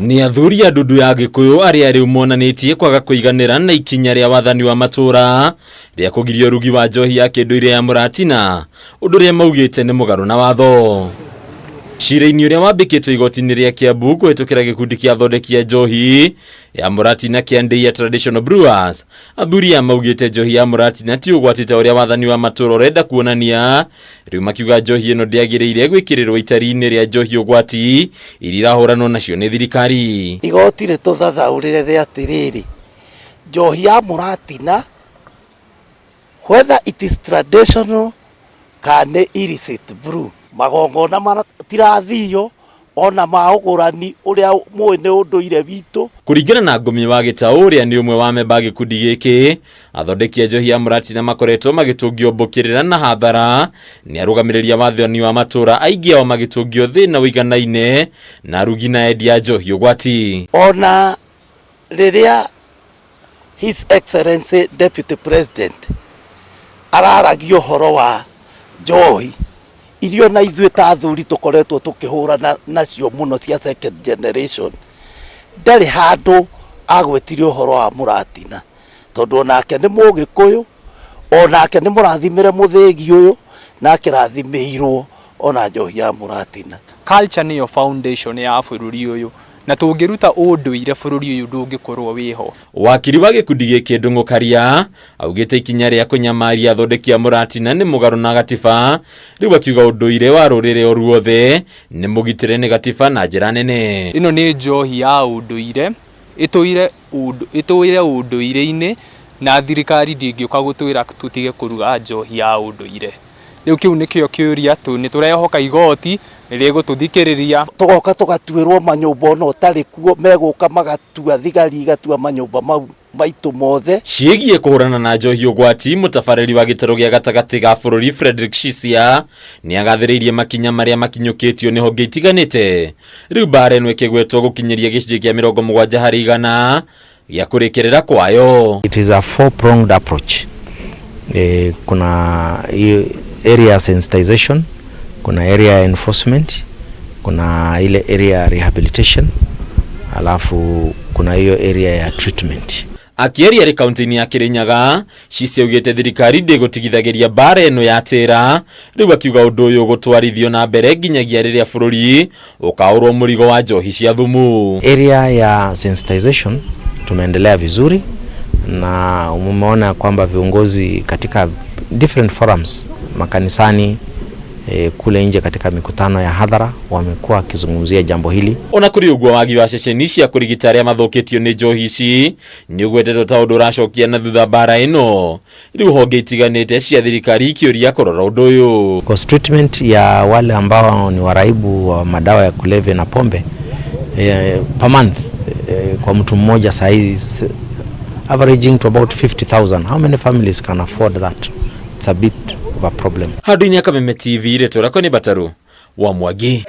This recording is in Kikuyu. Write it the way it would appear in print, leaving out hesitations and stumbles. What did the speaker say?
Nĩ athuri a ndundu ya Gĩkũyũ arĩa rĩu monanĩtie kwaga kũiganĩra na ikinya rĩa wathani wa matũra rĩa kũgiria ũrugi wa njohi ya kĩndũire ya mũratina, ũndũ ũrĩa maugĩte nĩ mũgarũ na watho. Cira-inĩ ũrĩa wambĩkĩtwo igoti-inĩ rĩa Kiambu kũhĩtũkĩra gĩkundi kĩa athondeki a njohi ya mũratina kĩa Ndeiya Traditional Brewers, athuri aya maugĩte njohi ya mũratina ti ũgwati ta ũrĩa wathani wa matũra ũrenda kuonania. Rĩu makiuga njohi ĩno ndĩagĩrĩire gwĩkĩrĩrwo itari-inĩ rĩa njohi ũgwati iria irahũranwo nacio nĩ thirikari. Igoti rĩtũthathaũrĩre rĩ atĩrĩrĩ, njohi ya mũratina, whether it is traditional kana nĩ illicit brew, magongona matirathio ona ma ũgũrani ũrĩa mũĩ nĩ ũndũire witũ. Kũringana na Ngũmi wa Gĩtaũ, ũrĩa nĩ ũmwe wa memba a gĩkundi gĩkĩ, athondeki a njohi ya mũratina makoretwo magĩtũngio mbũkĩrĩra na hathara nĩ arũgamĩrĩri a wathani wa matũra, aingĩ ao magĩtũngio thĩna ũiganaine na arugi na endia a njohi ũgwati. Ona rĩrĩa His Excellency Deputy President araragia ũhoro wa njohi iria ona ithuĩ ta athuri tũkoretwo tũkĩhũrana nacio mũno cia second generation, ndarĩ handũ agwetire ũhoro wa mũratina, tondũ onake nĩ Mũgĩkũyũ, onake nĩ mũrathimĩre mũthĩgi ũyũ na akĩrathimĩirwo ona njohi ya mũratina. Culture nĩyo foundation ya bũrũri ũyũ, na tũngĩruta ũndũire, bũrũri ũyũ ndũngĩkorwo wĩho. Wakiri wa gĩkundi gĩkĩ Ndung'u Karia augĩte ikinya rĩa kũnyamaria athondeki a mũratina nĩ mũgarũ na gatiba. Rĩu akiuga ũndũire wa rũrĩrĩ o ruothe nĩ mũgitĩre nĩ gatiba na njĩra nene. Ĩno nĩ njohi ya ũndũire, ĩtũire ũndũire-inĩ, na thirikari ndĩngĩũka gũtwĩra tũtige kũruga njohi ya ũndũire. Rĩu kĩu nĩkĩo kĩũria tu, nĩ tũrehoka igoti nĩ rĩgũtũthikĩrĩria. Tũgoka tũgatuĩrwo manyũmba ona ũtarĩ kuo, megũka magatua thigari igatua manyũmba mau maitũ mothe. Ciĩgiĩ kũhũrana na njohi ũgwati, mũtabarĩri wa gĩtarũ gĩa gatagatĩ ga bũrũri Frederick Shisia nĩ agathĩrĩirie makinya marĩa makinyũkĩtio nĩ honge itiganĩte. Rĩu mbara ĩno ĩkĩgwetwo gũkinyĩria gĩcunjĩ kĩa 70% gĩa kũrĩkĩrĩra kwayo. It is a four-pronged approach. Kuna area ya sensitization, kuna area ya enforcement, kuna ile area ya rehabilitation, alafu kuna hiyo area ya treatment. Akĩaria arĩ kaunti-inĩ ya Kirinyaga, Shisia augĩte thirikari ndĩgũtigithagĩria mbara ĩno ya tĩra. Rĩu akiuga ũndũ ũyũ ũgũtwarithio na mbere nginyagia rĩrĩa bũrũri ũkaũrwo mũrigo wa njohi cia thumu. Area ya sensitization tumeendelea vizuri, na umeona kwamba viongozi katika different forums, makanisani, kule nje katika mikutano ya hadhara, wamekuwa wakizungumzia jambo hili. Ona kũrĩ ũguo, wagi wa ceceni cia kũrigita arĩa mathũkĩtio nĩ njohi ici nĩ ũgwetetwo ta ũndũ ũracokia na thutha mbara ĩno. Rĩu honge itiganĩte cia thirikari ikĩũria kũrora ũndũ ũyũ. Because treatment ya wale ambao ni waraibu wa madawa ya kulevya na pombe, per month, kwa mtu mmoja saa averaging to about 50,000. How many families can afford that? It's a bit of a problem. Handũ-inĩ ya Kameme TV, rĩtwa rĩakwa nĩ Bataru wa Mwangi.